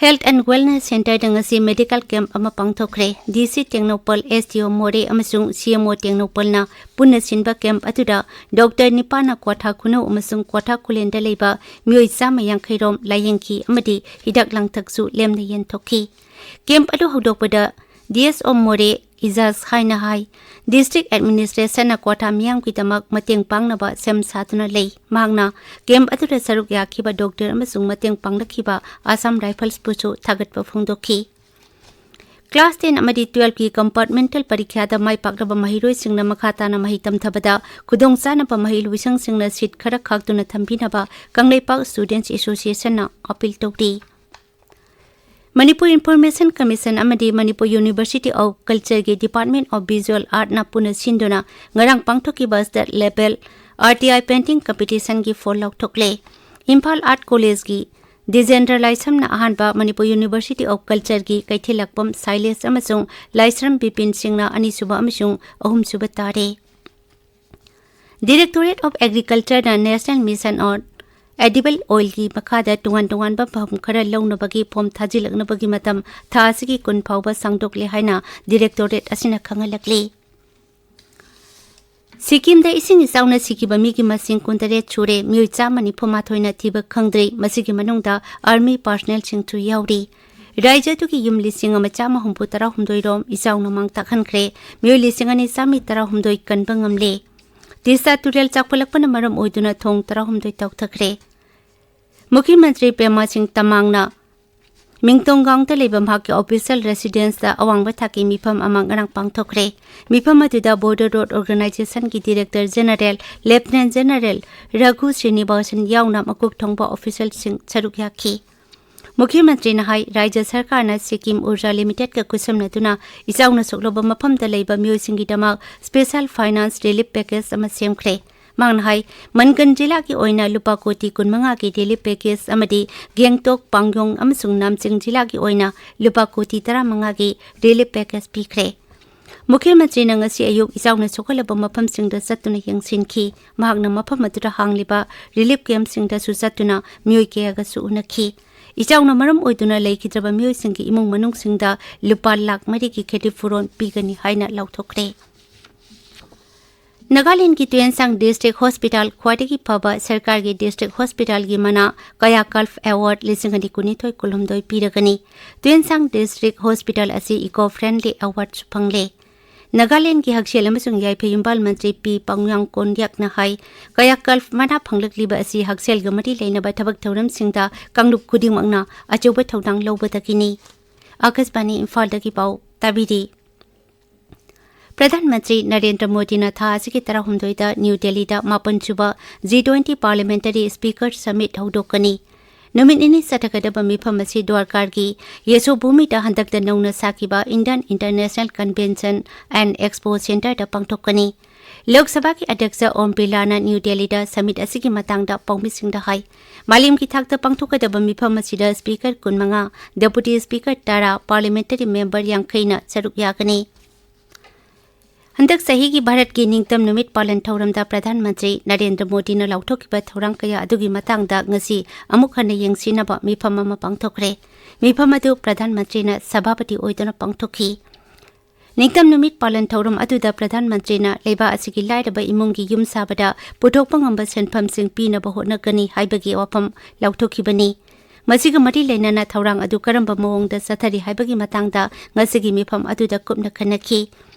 ꯍꯦꯜꯊ ꯑꯦꯟ ꯋꯦꯜꯅꯦꯁ ꯁꯦꯟꯇꯔꯗ ꯉꯁꯤ ꯃꯦꯗꯤꯀꯦꯜ ꯀꯦꯝꯞ ꯑꯃ ꯄꯥꯡꯊꯣꯛꯈ꯭ꯔꯦ꯫ ꯗꯤ ꯁꯤ ꯇꯦꯡꯅꯧꯄꯜ, ꯑꯦꯁ ꯗꯤ ꯑꯣ ꯃꯣꯔꯦ ꯑꯃꯁꯨꯡ ꯁꯤ ꯑꯦꯝ ꯑꯣ ꯇꯦꯡꯅꯧꯄꯜꯅ ꯄꯨꯟꯅ ꯁꯤꯟꯕ ꯀꯦꯝꯞ ꯑꯗꯨꯗ ꯗꯣꯛꯇꯔ ꯅꯤꯄꯥꯟꯅ ꯀ꯭ꯋꯥꯊꯥ ꯈꯨꯅꯧ ꯑꯃꯁꯨꯡ ꯀ꯭ꯋꯥꯊꯥ ꯈꯨꯂꯦꯟꯗ ꯂꯩꯕ ꯃꯤꯑꯣꯏ ꯆꯥꯝꯃ ꯌꯥꯡꯈꯩ ꯔꯣꯝ ꯂꯥꯌꯦꯡꯈꯤ ꯑꯃꯗꯤ ꯍꯤꯗꯥꯛ ꯂꯥꯡꯊꯛꯁꯨ ꯂꯦꯝꯅ ꯌꯦꯟꯊꯣꯛꯈꯤ꯫ ꯀꯦꯝꯞ ꯑꯗꯨ ꯍꯧꯗꯣꯛꯄꯗ ꯗꯤ ꯑꯦꯁ ꯑꯣ ꯃꯣꯔꯦ ꯏꯖꯥꯖ ꯍꯥꯏꯅ ꯍꯥꯏ, ꯗꯤꯁꯇ꯭ꯔꯤꯛ ꯑꯦꯗꯃꯤꯅꯤꯁꯇ꯭ꯔꯦꯁꯟꯅ ꯀ꯭ꯋꯥꯊꯥ ꯃꯤꯌꯥꯝꯒꯤꯗꯃꯛ ꯃꯇꯦꯡ ꯄꯥꯡꯅꯕ ꯁꯦꯝ ꯁꯥꯗꯨꯅ ꯂꯩ꯫ ꯃꯍꯥꯛꯅ ꯀꯦꯝꯞ ꯑꯗꯨꯗ ꯁꯔꯨꯛ ꯌꯥꯈꯤꯕ ꯗꯣꯛꯇꯔ ꯑꯃꯁꯨꯡ ꯃꯇꯦꯡ ꯄꯥꯡꯂꯛꯈꯤꯕ ꯑꯁꯥꯝ ꯔꯥꯏꯐꯜꯁꯄꯨꯁꯨ ꯊꯥꯒꯠꯄ ꯐꯣꯡꯗꯣꯛꯈꯤ꯫ ꯀ꯭ꯂꯥꯁ ꯇꯦꯟ ꯑꯃꯗꯤ ꯇꯨꯋꯦꯜꯐꯀꯤ ꯀꯝꯄꯥꯔꯠꯃꯦꯟꯇꯦꯜ ꯄꯔꯤꯈ꯭ꯌꯥꯗ ꯃꯥꯏ ꯄꯥꯛꯂꯕ ꯃꯍꯩꯔꯣꯏꯁꯤꯡꯅ ꯃꯈꯥ ꯇꯥꯅ ꯃꯍꯩ ꯇꯝꯊꯕꯗ ꯈꯨꯗꯣꯡꯆꯥꯅꯕ ꯃꯍꯩ ꯂꯣꯏꯁꯪꯁꯤꯡꯅ ꯁꯤꯠ ꯈꯔ ꯈꯥꯛꯇꯨꯅ ꯊꯝꯕꯤꯅꯕ ꯀꯪꯂꯩꯄꯥꯛ ꯁ꯭ꯇꯨꯗꯦꯟꯠꯁ ꯑꯦꯁꯣꯁꯤꯌꯦꯁꯟꯅ ꯑꯄꯤꯜ ꯇꯧꯔꯤ꯫ ꯃꯅꯤꯄꯨꯔ ꯏꯟꯐꯣꯔꯃꯦꯁꯟ ꯀꯃꯤꯁꯟ ꯑꯃꯗꯤ ꯃꯅꯤꯄꯨꯔ ꯌꯨꯅꯤꯚꯔꯁꯤꯇꯤ ꯑꯣꯐ ꯀꯜꯆꯔꯒꯤ ꯗꯤꯄꯥꯔꯠꯃꯦꯟ ꯑꯣꯐ ꯚꯤꯖꯨꯑꯦꯜ ꯑꯥꯔꯠꯅ ꯄꯨꯟꯅ ꯁꯤꯟꯗꯨꯅ ꯉꯔꯥꯡ ꯄꯥꯡꯊꯣꯛꯈꯤꯕ ꯁ꯭ꯇꯦꯠ ꯂꯦꯚꯦꯜ ꯑꯥꯔ ꯇꯤ ꯑꯥꯏ ꯄꯦꯟꯇꯤꯡ ꯀꯝꯄꯤꯇꯤꯁꯟꯒꯤ ꯐꯣꯜ ꯂꯥꯎꯊꯣꯛꯂꯦ꯫ ꯏꯝꯐꯥꯜ ꯑꯥꯔꯠ ꯀꯣꯂꯦꯖꯀꯤ ꯗꯤꯖꯦꯟꯗ꯭ꯔ ꯂꯥꯏꯁ꯭ꯔꯝꯅ ꯑꯍꯥꯟꯕ, ꯃꯅꯤꯄꯨꯔ ꯌꯨꯅꯤꯚꯔꯁꯤꯇꯤ ꯑꯣꯐ ꯀꯜꯆꯔꯒꯤ ꯀꯩꯊꯦꯜꯂꯛꯄꯝ ꯁꯥꯏꯂꯦꯁ ꯑꯃꯁꯨꯡ ꯂꯥꯏꯁ꯭ꯔꯝ ꯕꯤꯄꯤꯟ ꯁꯤꯡꯅ ꯑꯅꯤꯁꯨꯕ ꯑꯃꯁꯨꯡ ꯑꯍꯨꯝꯁꯨꯕ ꯇꯥꯔꯦ꯫ Directorate of Agricultureꯅ National Mission on Edible Oilꯒꯤ ꯃꯈꯥꯗ ꯇꯣꯉꯥꯟ ꯇꯣꯉꯥꯟꯕ ꯐꯝ ꯈꯔ ꯂꯧꯅꯕꯒꯤ form ꯊꯥꯖꯤꯜꯂꯛꯅꯕꯒꯤ ꯃꯇꯝ ꯊꯥ ꯑꯁꯤꯒꯤ ꯀꯨꯟ ꯐꯥꯎꯕ ꯁꯥꯡꯗꯣꯛꯂꯦ ꯍꯥꯏꯅ Directorate ꯑꯁꯤꯅ ꯈꯪꯍꯜꯂꯛꯂꯤ꯫ ꯁꯤꯛꯀꯤꯝꯗ ꯏꯁꯤꯡ ꯏꯆꯥꯎꯅ ꯁꯤꯈꯤꯕ ꯃꯤꯒꯤ ꯃꯁꯤꯡ ꯀꯨꯟꯇꯔꯦꯠ ꯁꯨꯔꯦ꯫ ꯃꯤꯑꯣꯏ ꯆꯥꯝꯃ ꯅꯤꯐꯨ ꯃꯥꯊꯣꯏꯅ ꯊꯤꯕ ꯈꯪꯗ꯭ꯔꯤ꯫ ꯃꯁꯤꯒꯤ ꯃꯅꯨꯡꯗ army personnelꯁꯤꯡꯁꯨ ꯌꯥꯎꯔꯤ꯫ ꯔꯥꯖ꯭ꯌ ꯑꯗꯨꯒꯤ ꯌꯨꯝ ꯂꯤꯁꯤꯡ ꯑꯃ ꯆꯥꯝꯃ ꯍꯨꯝꯐꯨ ꯇꯔꯥꯍꯨꯝꯗꯣꯏ ꯔꯣꯝ ꯏꯆꯥꯎꯅ ꯃꯥꯡ ꯇꯥꯛꯍꯟꯈ꯭ꯔꯦ꯫ ꯃꯤꯑꯣꯏ ꯂꯤꯁꯤꯡ ꯑꯅꯤ ꯆꯥꯝꯃꯔꯤ ꯇꯔꯥꯍꯨꯝꯗꯣꯏ ꯀꯟꯕ ꯉꯝꯂꯦ꯫ ꯇꯤꯁꯥ ꯇꯨꯔꯦꯜ ꯆꯥꯎꯈꯠꯂꯛꯄꯅ ꯃꯔꯝ ꯑꯣꯏꯗꯨꯅ ꯊꯣꯡ ꯇꯔꯥꯍꯨꯝꯗꯣꯏ ꯇꯥꯎꯊꯈ꯭ꯔꯦ꯫ ꯃꯨꯈ꯭ꯌ ꯃꯟꯇ꯭ꯔꯤ ꯄꯦꯃꯥ ꯁꯤꯡ ꯇꯃꯥꯡꯅ ꯃꯤꯡꯇꯣꯡꯒꯥꯡꯗ ꯂꯩꯕ ꯃꯍꯥꯛꯀꯤ official residenceꯇ ꯑꯋꯥꯡꯕ ꯊꯥꯛꯀꯤ ꯃꯤꯐꯝ ꯑꯃ ꯉꯔꯥꯡ ꯄꯥꯡꯊꯣꯛꯈ꯭ꯔꯦ꯫ ꯃꯤꯐꯝ ꯑꯗꯨꯗ Border Road Organizationꯒꯤ Director General Lieutenant General ꯔꯘꯨ ꯁ꯭ꯔꯤꯅꯤꯕꯥꯁꯟ ꯌꯥꯎꯅ ꯃꯀꯣꯛ ꯊꯣꯡꯕ officialꯁꯤꯡ ꯁꯔꯨꯛ ꯌꯥꯈꯤ꯫ ꯃꯨꯈ꯭ꯌ ꯃꯟꯇ꯭ꯔꯤꯅ ꯍꯥꯏ, ꯔꯥꯖ꯭ꯌ ꯁꯔꯀꯥꯔꯅ ꯁꯤꯛꯀꯤꯝ ꯎꯔꯖꯥ Limitedꯀ ꯈꯨꯠꯁꯝꯅꯗꯨꯅ ꯏꯆꯥꯎꯅ ꯁꯣꯛꯂꯕ ꯃꯐꯝꯗ ꯂꯩꯕ ꯃꯤꯑꯣꯏꯁꯤꯡꯒꯤꯗꯃꯛ special finance relief package ꯑꯃ ꯁꯦꯝꯈ꯭ꯔꯦ꯫ ꯃꯍꯥꯛꯅ ꯍꯥꯏ, ꯃꯟꯒꯟ ꯖꯤꯂꯥꯒꯤ ꯑꯣꯏꯅ ꯂꯨꯄꯥ ꯀꯣꯇꯤ ꯀꯨꯟꯃꯉꯥꯒꯤ relief package ꯑꯃꯗꯤ ꯒꯦꯡꯇꯣꯛ, ꯄꯥꯡꯌꯣꯡ ꯑꯃꯁꯨꯡ ꯅꯥꯝꯆꯤꯡ ꯖꯤꯂꯥꯒꯤ ꯑꯣꯏꯅ ꯂꯨꯄꯥ ꯀꯣꯇꯤ ꯇꯔꯥꯃꯉꯥꯒꯤ relief package ꯄꯤꯈ꯭ꯔꯦ꯫ ꯃꯨꯈ꯭ꯌ ꯃꯟꯇ꯭ꯔꯤꯅ ꯉꯁꯤ ꯑꯌꯨꯛ ꯏꯆꯥꯎꯅ ꯁꯣꯛꯍꯜꯂꯕ ꯃꯐꯝꯁꯤꯡꯗ ꯆꯠꯇꯨꯅ ꯌꯦꯡꯁꯤꯟꯈꯤ꯫ ꯃꯍꯥꯛꯅ ꯃꯐꯝ ꯑꯗꯨꯗ ꯍꯥꯡꯂꯤꯕ relief campꯁꯤꯡꯗꯁꯨ ꯆꯠꯇꯨꯅ ꯃꯤꯑꯣꯏ ꯀꯌꯥꯒꯁꯨ ꯎꯅꯈꯤ꯫ ꯏꯆꯥꯎꯅ ꯃꯔꯝ ꯑꯣꯏꯗꯨꯅ ꯂꯩꯈꯤꯗ꯭ꯔꯕ ꯃꯤꯑꯣꯏꯁꯤꯡꯒꯤ ꯏꯃꯨꯡ ꯃꯅꯨꯡꯁꯤꯡꯗ ꯂꯨꯄꯥ ꯂꯥꯈ ꯃꯔꯤꯒꯤ ꯈꯦꯇꯤꯄꯨꯔꯣꯟ ꯄꯤꯒꯅꯤ ꯍꯥꯏꯅ ꯂꯥꯎꯊꯣꯛꯈ꯭ꯔꯦ꯫ ꯅꯥꯒꯥꯂꯦꯟꯗꯒꯤ ꯇꯨꯌꯦꯟꯁꯥꯡ District Hospital ꯈ꯭ꯋꯥꯏꯗꯒꯤ ꯐꯕ ꯁꯔꯀꯥꯔꯒꯤ district hospitalꯒꯤ ꯃꯅꯥ Kayakalp Award ꯂꯤꯁꯤꯡ ꯑꯅꯤ ꯀꯨꯟꯅꯤꯊꯣꯏ ꯀꯨꯟꯍꯨꯝꯗꯣꯏ ꯄꯤꯔꯒꯅꯤ꯫ ꯇꯨꯌꯦꯟꯁꯥꯡ District Hospital ꯑꯁꯤ eco friendly awardꯁꯨ ꯐꯪꯂꯦ꯫ ꯅꯥꯒꯥꯂꯦꯟꯗꯒꯤ ꯍꯛꯁꯦꯜ ꯑꯃꯁꯨꯡ ꯌꯥꯏꯐ ꯌꯨꯝꯕꯥꯜ ꯃꯟꯇ꯭ꯔꯤ ꯄꯤ ꯄꯥꯡꯌꯥꯡ ꯀꯣꯟꯌꯥꯛꯅ ꯍꯥꯏ, Kayakalp ꯃꯅꯥ ꯐꯪꯂꯛꯂꯤꯕ ꯑꯁꯤ ꯍꯛꯁꯦꯜꯒ ꯃꯔꯤ ꯂꯩꯅꯕ ꯊꯕꯛ ꯊꯧꯔꯝꯁꯤꯡꯗ ꯀꯥꯡꯂꯨꯞ ꯈꯨꯗꯤꯡꯃꯛꯅ ꯑꯆꯧꯕ ꯊꯧꯗꯥꯡ ꯂꯧꯕꯗꯒꯤꯅꯤ꯫ ꯑꯀꯥꯁꯕꯥꯅꯤ ꯏꯝꯐꯥꯜꯗꯒꯤ ꯄꯥꯎ ꯇꯥꯕꯤꯔꯤ꯫ ꯄ꯭ꯔꯙꯥꯟ ꯃꯟꯇ꯭ꯔꯤ ꯅꯔꯦꯟꯗ꯭ꯔ ꯃꯣꯗꯤꯅ ꯊꯥ ꯑꯁꯤꯒꯤ ꯇꯔꯥꯍꯨꯝꯗꯣꯏꯗ ꯅ꯭ꯌꯨ ꯗꯦꯜꯂꯤꯗ ꯃꯥꯄꯟ ꯁꯨꯕ G twenty Parliamentary Speaker Summit ꯍꯧꯗꯣꯛꯀꯅꯤ꯫ ꯅꯨꯃꯤꯠ ꯅꯤꯅꯤ ꯆꯠꯊꯒꯗꯕ ꯃꯤꯐꯝ ꯑꯁꯤ ꯗ꯭ꯋꯥꯔꯀꯥꯔꯒꯤ ꯌꯦꯁꯣꯚꯨꯃꯤꯗ ꯍꯟꯗꯛꯇ ꯅꯧꯅ ꯁꯥꯈꯤꯕ Indian International Convention and Expo Centreꯗ ꯄꯥꯡꯊꯣꯛꯀꯅꯤ꯫ ꯂꯣꯛ ꯁꯚꯥꯒꯤ ꯑꯗ꯭ꯌꯛꯁ ꯑꯣꯝ ꯕꯤꯔꯂꯥꯅ ꯅ꯭ꯌꯨ ꯗꯦꯜꯂꯤꯗ summit ꯑꯁꯤꯒꯤ ꯃꯇꯥꯡꯗ ꯄꯥꯎꯃꯤꯁꯤꯡꯗ ꯍꯥꯏ, ꯃꯥꯂꯦꯝꯒꯤ ꯊꯥꯛꯇ ꯄꯥꯡꯊꯣꯛꯀꯗꯕ ꯃꯤꯐꯝ ꯑꯁꯤꯗ Speaker ꯀꯨꯟꯃꯉꯥ, Deputy Speaker ꯇꯔꯥ, Parliamentary Member ꯌꯥꯡꯈꯩꯅ ꯁꯔꯨꯛ ꯌꯥꯒꯅꯤ꯫ ꯍꯟꯗꯛ ꯆꯍꯤꯒꯤ ꯚꯥꯔꯠꯀꯤ ꯅꯤꯡꯇꯝ ꯅꯨꯃꯤꯠ ꯄꯥꯂꯟ ꯊꯧꯔꯝꯗ ꯄ꯭ꯔꯙꯥꯟ ꯃꯟꯇ꯭ꯔꯤ ꯅꯔꯦꯟꯗ꯭ꯔ ꯃꯣꯗꯤꯅ ꯂꯥꯎꯊꯣꯛꯈꯤꯕ ꯊꯧꯔꯥꯡ ꯀꯌꯥ ꯑꯗꯨꯒꯤ ꯃꯇꯥꯡꯗ ꯉꯁꯤ ꯑꯃꯨꯛ ꯍꯟꯅ ꯌꯦꯡꯁꯤꯟꯅꯕ ꯃꯤꯐꯝ ꯑꯃ ꯄꯥꯡꯊꯣꯛꯈ꯭ꯔꯦ꯫ ꯃꯤꯐꯝ ꯑꯗꯨ ꯄ꯭ꯔꯙꯥꯟ ꯃꯟꯇ꯭ꯔꯤꯅ ꯁꯚꯥꯄꯇꯤ ꯑꯣꯏꯗꯨꯅ ꯄꯥꯡꯊꯣꯛꯈꯤ꯫ ꯅꯤꯡꯇꯝ ꯅꯨꯃꯤꯠ ꯄꯥꯂꯟ ꯊꯧꯔꯝ ꯑꯗꯨꯗ ꯄ꯭ꯔꯙꯥꯟ ꯃꯟꯇ꯭ꯔꯤꯅ ꯂꯩꯕꯥꯛ ꯑꯁꯤꯒꯤ ꯂꯥꯏꯔꯕ ꯏꯃꯨꯡꯒꯤ ꯌꯨꯝ ꯁꯥꯕꯗ ꯄꯨꯊꯣꯛꯄ ꯉꯝꯕ ꯁꯦꯟꯐꯝꯁꯤꯡ ꯄꯤꯅꯕ ꯍꯣꯠꯅꯒꯅꯤ ꯍꯥꯏꯕꯒꯤ ꯋꯥꯐꯝ ꯂꯥꯎꯊꯣꯛꯈꯤꯕꯅꯤ꯫ ꯃꯁꯤꯒ ꯃꯔꯤ ꯂꯩꯅꯅ ꯊꯧꯔꯥꯡ ꯑꯗꯨ ꯀꯔꯝꯕ ꯃꯑꯣꯡꯗ ꯆꯠꯊꯔꯤ ꯍꯥꯏꯕꯒꯤ ꯃꯇꯥꯡꯗ ꯉꯁꯤꯒꯤ ꯃꯤꯐꯝ ꯑꯗꯨꯗ ꯀꯨꯞꯅ ꯈꯟꯅꯈꯤ꯫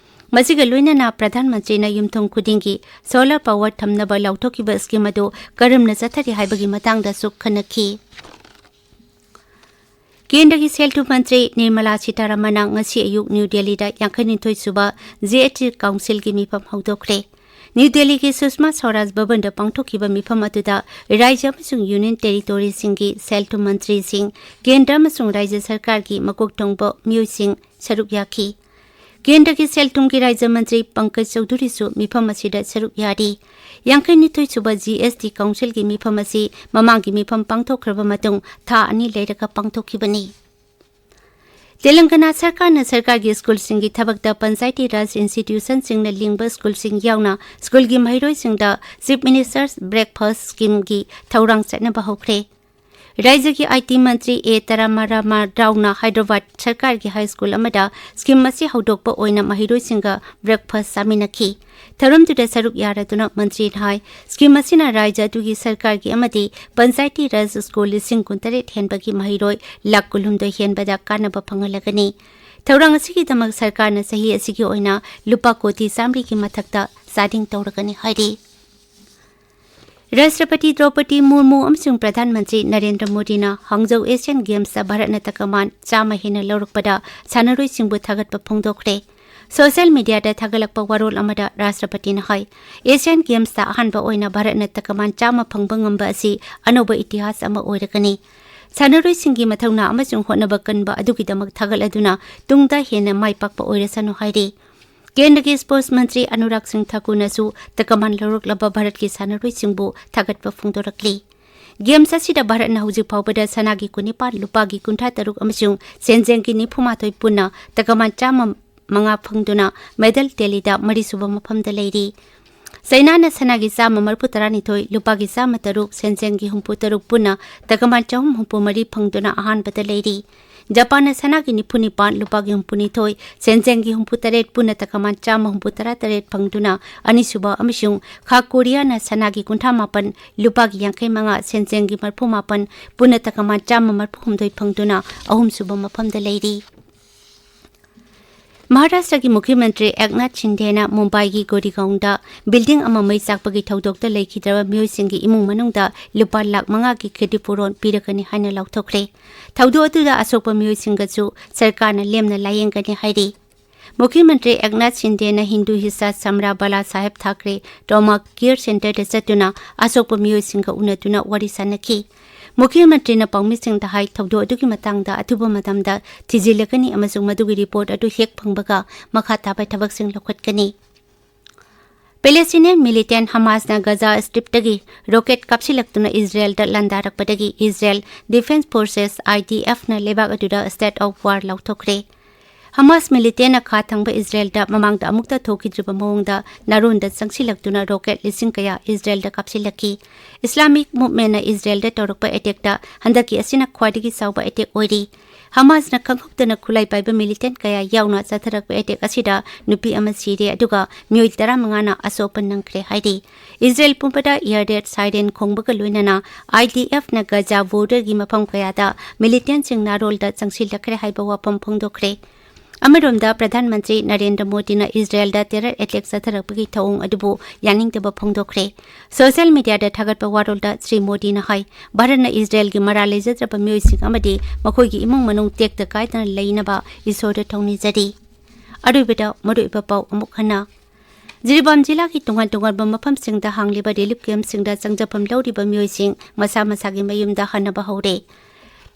ꯃꯁꯤꯒ ꯂꯣꯏꯅꯅ ꯄ꯭ꯔꯙꯥꯟ ꯃꯟꯇ꯭ꯔꯤꯅ ꯌꯨꯝꯊꯣꯡ ꯈꯨꯗꯤꯡꯒꯤ solar power ꯊꯝꯅꯕ ꯂꯥꯎꯊꯣꯛꯈꯤꯕ scheme ꯑꯗꯨ ꯀꯔꯝꯅ ꯆꯠꯊꯔꯤ ꯍꯥꯏꯕꯒꯤ ꯃꯇꯥꯡꯗꯁꯨ ꯈꯟꯅꯈꯤ꯫ ꯀꯦꯟꯗ꯭ꯔꯒꯤ ꯁꯦꯜ ꯊꯨꯝ ꯃꯟꯇ꯭ꯔꯤ ꯅꯤꯔꯃꯂꯥ ꯁꯤꯇꯥꯔꯥꯃꯟꯅ ꯉꯁꯤ ꯑꯌꯨꯛ ꯅ꯭ꯌꯨ ꯗꯦꯜꯂꯤꯗ ꯌꯥꯡꯈꯩꯅꯤꯊꯣꯏ ꯁꯨꯕ G S T Councilꯒꯤ ꯃꯤꯐꯝ ꯍꯧꯗꯣꯛꯈ꯭ꯔꯦ꯫ ꯅ꯭ꯌꯨ ꯗꯦꯜꯂꯤꯒꯤ ꯁꯨꯁꯃꯥ ꯁ꯭ꯋꯔꯥꯖ ꯚꯕꯟꯗ ꯄꯥꯡꯊꯣꯛꯈꯤꯕ ꯃꯤꯐꯝ ꯑꯗꯨꯗ ꯔꯥꯖ꯭ꯌ ꯑꯃꯁꯨꯡ ꯌꯨꯅꯤꯌꯟ ꯇꯦꯔꯤꯇꯣꯔꯤꯁꯤꯡꯒꯤ ꯁꯦꯜ ꯊꯨꯝ ꯃꯟꯇ꯭ꯔꯤꯁꯤꯡ, ꯀꯦꯟꯗ꯭ꯔ ꯑꯃꯁꯨꯡ ꯔꯥꯖ꯭ꯌ ꯁꯔꯀꯥꯔꯒꯤ ꯃꯀꯣꯛ ꯊꯣꯡꯕ ꯃꯤꯑꯣꯏꯁꯤꯡ ꯁꯔꯨꯛ ꯌꯥꯈꯤ꯫ ꯀꯦꯟꯗ꯭ꯔꯒꯤ ꯁꯦꯜ ꯊꯨꯝꯒꯤ ꯔꯥꯖ꯭ꯌ ꯃꯟꯇ꯭ꯔꯤ ꯄꯪꯀꯖ ꯆꯧꯙꯨꯔꯤꯁꯨ ꯃꯤꯐꯝ ꯑꯁꯤꯗ ꯁꯔꯨꯛ ꯌꯥꯔꯤ꯫ ꯌꯥꯡꯈꯩꯅꯤꯊꯣꯏ ꯁꯨꯕ G S T Councilꯒꯤ ꯃꯤꯐꯝ ꯑꯁꯤ ꯃꯃꯥꯡꯒꯤ ꯃꯤꯐꯝ ꯄꯥꯡꯊꯣꯛꯈ꯭ꯔꯕ ꯃꯇꯨꯡ ꯊꯥ ꯑꯅꯤ ꯂꯩꯔꯒ ꯄꯥꯡꯊꯣꯛꯈꯤꯕꯅꯤ꯫ ꯇꯦꯂꯪꯒꯅꯥ ꯁꯔꯀꯥꯔꯅ ꯁꯔꯀꯥꯔꯒꯤ ꯁ꯭ꯀꯨꯜꯁꯤꯡꯒꯤ ꯊꯕꯛꯇ ꯄꯟꯆꯥꯌꯇꯤ ꯔꯥꯖ ꯏꯟꯁꯇꯤꯇ꯭ꯌꯨꯁꯟꯁꯤꯡꯅ ꯂꯤꯡꯕ ꯁ꯭ꯀꯨꯜꯁꯤꯡ ꯌꯥꯎꯅ ꯁ꯭ꯀꯨꯜꯒꯤ ꯃꯍꯩꯔꯣꯏꯁꯤꯡꯗ Chief Minister's Breakfast Schemeꯒꯤ ꯊꯧꯔꯥꯡ ꯆꯠꯅꯕ ꯍꯧꯈ꯭ꯔꯦ꯫ ꯔꯥꯖ꯭ꯌꯒꯤ I T ꯃꯟꯇ꯭ꯔꯤ ꯑꯦ ꯇꯔꯥꯃꯥ ꯔꯥꯃꯥ ꯔꯥꯎꯅ ꯍꯥꯏꯗ꯭ꯔꯕꯥꯗ ꯁꯔꯀꯥꯔꯒꯤ ꯍꯥꯏ ꯁ꯭ꯀꯨꯜ ꯑꯃꯗ scheme ꯑꯁꯤ ꯍꯧꯗꯣꯛꯄ ꯑꯣꯏꯅ ꯃꯍꯩꯔꯣꯏꯁꯤꯡꯒ breakfast ꯆꯥꯃꯤꯟꯅꯈꯤ꯫ ꯊꯧꯔꯝꯗꯨꯗ ꯁꯔꯨꯛ ꯌꯥꯔꯗꯨꯅ ꯃꯟꯇ꯭ꯔꯤꯅ ꯍꯥꯏ, scheme ꯑꯁꯤꯅ ꯔꯥꯖ꯭ꯌ ꯑꯗꯨꯒꯤ ꯁꯔꯀꯥꯔꯒꯤ ꯑꯃꯗꯤ ꯄꯟꯆꯥꯌꯇꯤ ꯔꯥꯖ ꯁ꯭ꯀꯨꯜ ꯂꯤꯁꯤꯡ ꯀꯨꯟꯇꯔꯦꯠ ꯍꯦꯟꯕꯒꯤ ꯃꯍꯩꯔꯣꯏ ꯂꯥꯈ ꯀꯨꯟꯍꯨꯝꯗꯣꯏ ꯍꯦꯟꯕꯗ ꯀꯥꯟꯅꯕ ꯐꯪꯍꯜꯂꯒꯅꯤ꯫ ꯊꯧꯔꯥꯡ ꯑꯁꯤꯒꯤꯗꯃꯛ ꯁꯔꯀꯥꯔꯅ ꯆꯍꯤ ꯑꯁꯤꯒꯤ ꯑꯣꯏꯅ ꯂꯨꯄꯥ ꯀꯣꯇꯤ ꯆꯥꯃꯔꯤꯒꯤ ꯃꯊꯛꯇ ꯆꯥꯗꯤꯡ ꯇꯧꯔꯒꯅꯤ ꯍꯥꯏꯔꯤ꯫ ꯔꯥꯁꯇ꯭ꯔꯄꯇꯤ ꯗ꯭ꯔꯧꯄꯗꯤ ꯃꯨꯔꯃꯨ ꯑꯃꯁꯨꯡ ꯄ꯭ꯔꯙꯥꯟ ꯃꯟꯇ꯭ꯔꯤ ꯅꯔꯦꯟꯗ꯭ꯔ ꯃꯣꯗꯤꯅ ꯍꯥꯡꯖꯧ ꯑꯦꯁꯤꯌꯥꯟ ꯒꯦꯝꯁꯇ ꯚꯥꯔꯠꯅ ꯇꯀꯃꯥꯟ ꯆꯥꯝꯃ ꯍꯦꯟꯅ ꯂꯧꯔꯛꯄꯗ ꯁꯥꯟꯅꯔꯣꯏꯁꯤꯡꯕꯨ ꯊꯥꯒꯠꯄ ꯐꯣꯡꯗꯣꯛꯈ꯭ꯔꯦ꯫ ꯁꯣꯁꯤꯌꯦꯜ ꯃꯤꯗꯤꯌꯥꯗ ꯊꯥꯒꯠꯂꯛꯄ ꯋꯥꯔꯣꯜ ꯑꯃꯗ ꯔꯥꯁꯇ꯭ꯔꯄꯇꯤꯅ ꯍꯥꯏ, ꯑꯦꯁꯤꯌꯥꯟ ꯒꯦꯝꯁꯇ ꯑꯍꯥꯟꯕ ꯑꯣꯏꯅ ꯚꯥꯔꯠꯅ ꯇꯀꯃꯥꯟ ꯆꯥꯝꯃ ꯐꯪꯕ ꯉꯝꯕ ꯑꯁꯤ ꯑꯅꯧꯕ ꯏꯇꯤꯍꯥꯁ ꯑꯃ ꯑꯣꯏꯔꯒꯅꯤ꯫ ꯁꯥꯟꯅꯔꯣꯏꯁꯤꯡꯒꯤ ꯃꯊꯧꯅꯥ ꯑꯃꯁꯨꯡ ꯍꯣꯠꯅꯕ ꯀꯟꯕ ꯑꯗꯨꯒꯤꯗꯃꯛ ꯊꯥꯒꯠꯂꯗꯨꯅ ꯇꯨꯡꯗ ꯍꯦꯟꯅ ꯃꯥꯏ ꯄꯥꯛꯄ ꯑꯣꯏꯔꯁꯅꯨ ꯍꯥꯏꯔꯤ꯫ ꯀꯦꯟꯗ꯭ꯔꯒꯤ ꯁ꯭ꯄꯣꯔꯠꯁ ꯃꯟꯇ꯭ꯔꯤ ꯑꯅꯨꯔꯥꯒ ꯁꯤꯡ ꯊꯥꯀꯨꯔꯅꯁꯨ ꯇꯀꯃꯥꯟ ꯂꯧꯔꯛꯂꯕ ꯚꯥꯔꯠꯀꯤ ꯁꯥꯟꯅꯔꯣꯏꯁꯤꯡꯕꯨ ꯊꯥꯒꯠꯄ ꯐꯣꯡꯗꯣꯔꯛꯂꯤ꯫ ꯒꯦꯝꯁ ꯑꯁꯤꯗ ꯚꯥꯔꯠꯅ ꯍꯧꯖꯤꯛ ꯐꯥꯎꯕꯗ ꯁꯅꯥꯒꯤ ꯀꯨꯟꯅꯤꯄꯥꯟ, ꯂꯨꯄꯥꯒꯤ ꯀꯨꯟꯊ꯭ꯔꯥ ꯇꯔꯨꯛ ꯑꯃꯁꯨꯡ ꯁꯦꯟꯖꯦꯡꯒꯤ ꯅꯤꯐꯨ ꯃꯥꯊꯣꯏ ꯄꯨꯟꯅ ꯇꯀꯃꯥꯟ ꯆꯥꯝꯃ ꯃꯉꯥ ꯐꯪꯗꯨꯅ medal tallyꯗ ꯃꯔꯤꯁꯨꯕ ꯃꯐꯝꯗ ꯂꯩꯔꯤ꯫ ꯆꯩꯅꯥꯅ ꯁꯅꯥꯒꯤ ꯆꯥꯝꯃ ꯃꯔꯤꯐꯨ ꯇꯔꯥꯅꯤꯊꯣꯏ, ꯂꯨꯄꯥꯒꯤ ꯆꯥꯝꯃ ꯇꯔꯨꯛ, ꯁꯦꯟꯖꯦꯡꯒꯤ ꯍꯨꯝꯐꯨ ꯇꯔꯨꯛ ꯄꯨꯟꯅ ꯇꯀꯃꯥꯟ ꯆꯍꯨꯝ ꯍꯨꯝꯐꯨ ꯃꯔꯤ ꯐꯪꯗꯨꯅ ꯑꯍꯥꯟꯕꯗ ꯂꯩꯔꯤ꯫ ꯖꯄꯥꯟꯅ ꯁꯅꯥꯒꯤ ꯅꯤꯐꯨ ꯅꯤꯄꯥꯟ, ꯂꯨꯄꯥꯒꯤ ꯍꯨꯝꯐꯨ ꯅꯤꯊꯣꯏ, ꯁꯦꯟꯖꯦꯡꯒꯤ ꯍꯨꯝꯐꯨ ꯇꯔꯦꯠ ꯄꯨꯟꯅ ꯇꯀꯃꯥꯟ ꯆꯥꯝꯃ ꯍꯨꯝꯐꯨ ꯇꯔꯥ ꯇꯔꯦꯠ ꯐꯪꯗꯨꯅ ꯑꯅꯤꯁꯨꯕ ꯑꯃꯁꯨꯡ ꯈꯥ ꯀꯣꯔꯤꯌꯥꯅ ꯁꯅꯥꯒꯤ ꯀꯨꯟꯊ꯭ꯔꯥ ꯃꯥꯄꯟ, ꯂꯨꯄꯥꯒꯤ ꯌꯥꯡꯈꯩ ꯃꯉꯥ, ꯁꯦꯟꯖꯦꯡꯒꯤ ꯃꯔꯤꯐꯨ ꯃꯥꯄꯟ ꯄꯨꯟꯅ ꯇꯀꯃꯥꯟ ꯆꯥꯝꯃ ꯃꯔꯤꯐꯨ ꯍꯨꯝꯗꯣꯏ ꯐꯪꯗꯨꯅ ꯑꯍꯨꯝꯁꯨꯕ ꯃꯐꯝꯗ ꯂꯩꯔꯤ꯫ ꯃꯍꯥꯔꯥꯁꯇ꯭ꯔꯒꯤ ꯃꯨꯈ꯭ꯌ ꯃꯟꯇ꯭ꯔꯤ ꯑꯦꯛꯅꯥꯊ ꯁꯤꯟꯗꯦꯅ ꯃꯨꯝꯕꯥꯏꯒꯤ ꯒꯣꯔꯤꯒꯥꯎꯟꯗ building ꯑꯃ ꯃꯩ ꯆꯥꯛꯄꯒꯤ ꯊꯧꯗꯣꯛꯇ ꯂꯩꯈꯤꯗ꯭ꯔꯕ ꯃꯤꯑꯣꯏꯁꯤꯡꯒꯤ ꯏꯃꯨꯡ ꯃꯅꯨꯡꯗ ꯂꯨꯄꯥ ꯂꯥꯈ ꯃꯉꯥꯒꯤ ꯈꯦꯇꯤꯄꯨꯔꯣꯟ ꯄꯤꯔꯒꯅꯤ ꯍꯥꯏꯅ ꯂꯥꯎꯊꯣꯛꯈ꯭ꯔꯦ꯫ ꯊꯧꯗꯣꯛ ꯑꯗꯨꯗ ꯑꯁꯣꯛꯄ ꯃꯤꯑꯣꯏꯁꯤꯡꯒꯁꯨ ꯁꯔꯀꯥꯔꯅ ꯂꯦꯝꯅ ꯂꯥꯌꯦꯡꯒꯅꯤ ꯍꯥꯏꯔꯤ꯫ ꯃꯨꯈ꯭ꯌ ꯃꯟꯇ꯭ꯔꯤ ꯑꯦꯛꯅꯥꯊ ꯁꯤꯟꯗꯦꯅ ꯍꯤꯟꯗꯨ ꯍꯤꯁꯥ ꯁꯝꯔꯥ ꯕꯥꯂꯥ ꯁꯥꯍꯦꯕ ꯊꯥꯀ꯭ꯔꯦ ꯇ꯭ꯔꯣꯃꯥ ꯀꯤꯌꯔ ꯁꯦꯟꯇꯔꯗ ꯆꯠꯇꯨꯅ ꯑꯁꯣꯛꯄ ꯃꯤꯑꯣꯏꯁꯤꯡꯒ ꯎꯅꯗꯨꯅ ꯋꯥꯔꯤ ꯁꯥꯅꯈꯤ꯫ ꯃꯨꯈ꯭ꯌ ꯃꯟꯇ꯭ꯔꯤꯅ ꯄꯥꯎꯃꯤꯁꯤꯡꯗ ꯍꯥꯏ, ꯊꯧꯗꯣꯛ ꯑꯗꯨꯒꯤ ꯃꯇꯥꯡꯗ ꯑꯊꯨꯕ ꯃꯇꯝꯗ ꯊꯤꯖꯤꯜꯂꯒꯅꯤ ꯑꯃꯁꯨꯡ ꯃꯗꯨꯒꯤ ꯔꯤꯄꯣꯔꯠ ꯑꯗꯨ ꯍꯦꯛ ꯐꯪꯕꯒ ꯃꯈꯥ ꯇꯥꯕ ꯊꯕꯛꯁꯤꯡ ꯂꯧꯈꯠꯀꯅꯤ꯫ ꯄꯦꯂꯦꯁꯇꯤꯅꯤꯌꯟ ꯃꯤꯂꯤꯇꯦꯟ ꯍꯃꯥꯁꯅ ꯒꯖꯥ ꯁ꯭ꯇ꯭ꯔꯤꯞꯇꯒꯤ ꯔꯣꯀꯦꯠ ꯀꯥꯞꯁꯤꯜꯂꯛꯇꯨꯅ ꯏꯖꯔꯦꯜꯗ ꯂꯥꯟꯗꯥꯔꯛꯄꯗꯒꯤ ꯏꯖꯔꯦꯜ ꯗꯤꯐꯦꯟꯁ ꯐꯣꯔꯁꯦꯁ, IDFꯅ ꯂꯩꯕꯥꯛ ꯑꯗꯨꯗ state of war ꯂꯥꯎꯊꯣꯛꯈ꯭ꯔꯦ꯫ ꯍꯃꯥꯁ ꯃꯤꯂꯤꯇꯦꯟꯅ ꯈꯥ ꯊꯪꯕ ꯏꯖꯔꯦꯜꯗ ꯃꯃꯥꯡꯗ ꯑꯃꯨꯛꯇ ꯊꯣꯛꯈꯤꯗ꯭ꯔꯤꯕ ꯃꯑꯣꯡꯗ ꯅꯥꯔꯣꯟꯗ ꯆꯪꯁꯤꯜꯂꯛꯇꯨꯅ ꯔꯣꯀꯦꯠ ꯂꯤꯁꯤꯡ ꯀꯌꯥ ꯏꯖꯔꯦꯜꯗ ꯀꯥꯞꯁꯤꯜꯂꯛꯈꯤ꯫ ꯏꯁꯂꯥꯃꯤꯛ ꯃꯨꯚꯃꯦꯟꯠꯅ ꯏꯖꯔꯦꯜꯗ ꯇꯧꯔꯛꯄ ꯑꯦꯇꯦꯛꯇ ꯍꯟꯗꯛꯀꯤ ꯑꯁꯤꯅ ꯈ꯭ꯋꯥꯏꯗꯒꯤ ꯆꯥꯎꯕ ꯑꯦꯇꯦꯛ ꯑꯣꯏꯔꯤ꯫ ꯍꯃꯥꯁꯅ ꯈꯪꯍꯧꯗꯅ ꯈꯨꯠꯂꯥꯏ ꯄꯥꯏꯕ ꯃꯤꯂꯤꯇꯦꯟ ꯀꯌꯥ ꯌꯥꯎꯅ ꯆꯠꯊꯔꯛꯄ ꯑꯦꯇꯦꯛ ꯑꯁꯤꯗ ꯅꯨꯄꯤ ꯑꯃ ꯁꯤꯔꯦ, ꯑꯗꯨꯒ ꯃꯤꯑꯣꯏ ꯇꯔꯥꯃꯉꯥꯅ ꯑꯁꯣꯛ ꯑꯄꯟ ꯅꯪꯈ꯭ꯔꯦ ꯍꯥꯏꯔꯤ꯫ ꯏꯖꯔꯦꯜ ꯄꯨꯝꯕꯗ air raid siren ꯈꯣꯡꯕꯒ ꯂꯣꯏꯅꯅ IDFꯅ ꯒꯖꯥ borderꯒꯤ ꯃꯐꯝ ꯀꯌꯥꯗ ꯃꯤꯂꯤꯇꯦꯟꯁꯤꯡ ꯅꯥꯔꯣꯜꯗ ꯆꯪꯁꯤꯜꯂꯛꯈ꯭ꯔꯦ ꯍꯥꯏꯕ ꯋꯥꯐꯝ ꯐꯣꯡꯗꯣꯛꯈ꯭ꯔꯦ꯫ ꯑꯃꯔꯣꯝꯗ, ꯄ꯭ꯔꯙꯥꯟ ꯃꯟꯇ꯭ꯔꯤ ꯅꯔꯦꯟꯗ꯭ꯔ ꯃꯣꯗꯤꯅ ꯏꯖꯔꯦꯜꯗ terror attack ꯆꯠꯊꯔꯛꯄꯒꯤ ꯊꯧꯑꯣꯡ ꯑꯗꯨꯕꯨ ꯌꯥꯅꯤꯡꯗꯕ ꯐꯣꯡꯗꯣꯛꯈ꯭ꯔꯦ꯫ ꯁꯣꯁꯤꯌꯦꯜ ꯃꯤꯗꯤꯌꯥꯗ ꯊꯥꯒꯠꯄ ꯋꯥꯔꯣꯜꯗ ꯁ꯭ꯔꯤ ꯃꯣꯗꯤꯅ ꯍꯥꯏ, ꯚꯥꯔꯠꯅ ꯏꯖꯔꯦꯜꯒꯤ ꯃꯔꯥꯜ ꯂꯩꯖꯗ꯭ꯔꯕ ꯃꯤꯑꯣꯏꯁꯤꯡ ꯑꯃꯗꯤ ꯃꯈꯣꯏꯒꯤ ꯏꯃꯨꯡ ꯃꯅꯨꯡ ꯇꯦꯛꯇ ꯀꯥꯏꯗꯅ ꯂꯩꯅꯕ ꯏꯁꯣꯔꯗ ꯊꯧꯅꯤꯖꯔꯤ꯫ ꯑꯔꯣꯏꯕꯗ ꯃꯔꯨꯑꯣꯏꯕ ꯄꯥꯎ ꯑꯃꯨꯛ ꯍꯟꯅ꯫ ꯖꯤꯔꯤꯕꯥꯝ ꯖꯤꯂꯥꯒꯤ ꯇꯣꯉꯥꯟ ꯇꯣꯉꯥꯟꯕ ꯃꯐꯝꯁꯤꯡꯗ ꯍꯥꯡꯂꯤꯕ relief campꯁꯤꯡꯗ ꯆꯪꯖꯐꯝ ꯂꯧꯔꯤꯕ ꯃꯤꯑꯣꯏꯁꯤꯡ ꯃꯁꯥ ꯃꯁꯥꯒꯤ ꯃꯌꯨꯝꯗ ꯍꯟꯅꯕ ꯍꯧꯔꯦ꯫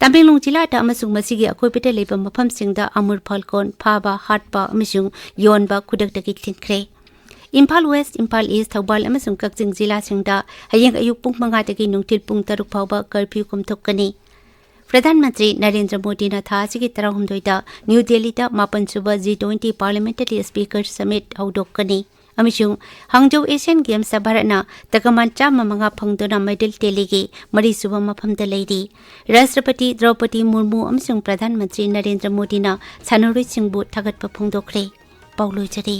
ꯇꯃꯦꯡꯂꯣꯡ ꯖꯤꯂꯥꯗ ꯑꯃꯁꯨꯡ ꯃꯁꯤꯒꯤ ꯑꯀꯣꯏꯕꯗ ꯂꯩꯕ ꯃꯐꯝꯁꯤꯡꯗ ꯑꯃꯨꯔ ꯐꯥꯜꯀꯣꯟ ꯐꯥꯕ, ꯍꯥꯠꯄ ꯑꯃꯁꯨꯡ ꯌꯣꯟꯕ ꯈꯨꯗꯛꯇꯒꯤ ꯊꯤꯡꯈ꯭ꯔꯦ꯫ ꯏꯝꯐꯥꯜ ꯋꯦꯁ, ꯏꯝꯐꯥꯜ ꯏꯁ, ꯊꯧꯕꯥꯜ ꯑꯃꯁꯨꯡ ꯀꯛꯆꯤꯡ ꯖꯤꯂꯥꯁꯤꯡꯗ ꯍꯌꯦꯡ ꯑꯌꯨꯛ ꯄꯨꯡ ꯃꯉꯥꯗꯒꯤ ꯅꯨꯡꯊꯤꯜ ꯄꯨꯡ ꯇꯔꯨꯛ ꯐꯥꯎꯕ curfew ꯀꯣꯝꯊꯣꯛꯀꯅꯤ꯫ ꯄ꯭ꯔꯙꯥꯟ ꯃꯟꯇ꯭ꯔꯤ ꯅꯔꯦꯟꯗ꯭ꯔ ꯃꯣꯗꯤꯅ ꯊꯥ ꯑꯁꯤꯒꯤ ꯇꯔꯥꯍꯨꯝꯗꯣꯏꯗ ꯅ꯭ꯌꯨ ꯗꯦꯜꯂꯤꯗ ꯃꯥꯄꯟ ꯁꯨꯕ G twenty Parliamentary Speaker Summit ꯍꯧꯗꯣꯛꯀꯅꯤ ꯑꯃꯁꯨꯡ ꯍꯥꯡꯖꯧ Asian Gamesꯇ ꯚꯥꯔꯠꯅ ꯇꯀꯃꯥꯟ ꯆꯥꯝꯃ ꯃꯉꯥ ꯐꯪꯗꯨꯅ medal tallyꯒꯤ ꯃꯔꯤꯁꯨꯕ ꯃꯐꯝꯗ ꯂꯩꯔꯤ꯫ ꯔꯥꯁꯇ꯭ꯔꯄꯇꯤ ꯗ꯭ꯔꯧꯄꯗꯤ ꯃꯨꯔꯃꯨ ꯑꯃꯁꯨꯡ ꯄ꯭ꯔꯙꯥꯟ ꯃꯟꯇ꯭ꯔꯤ ꯅꯔꯦꯟꯗ꯭ꯔ ꯃꯣꯗꯤꯅ ꯁꯥꯟꯅꯔꯣꯏꯁꯤꯡꯕꯨ ꯊꯥꯒꯠꯄ ꯐꯣꯡꯗꯣꯛꯈ꯭ꯔꯦ꯫ ꯄꯥꯎ ꯂꯣꯏꯖꯔꯦ꯫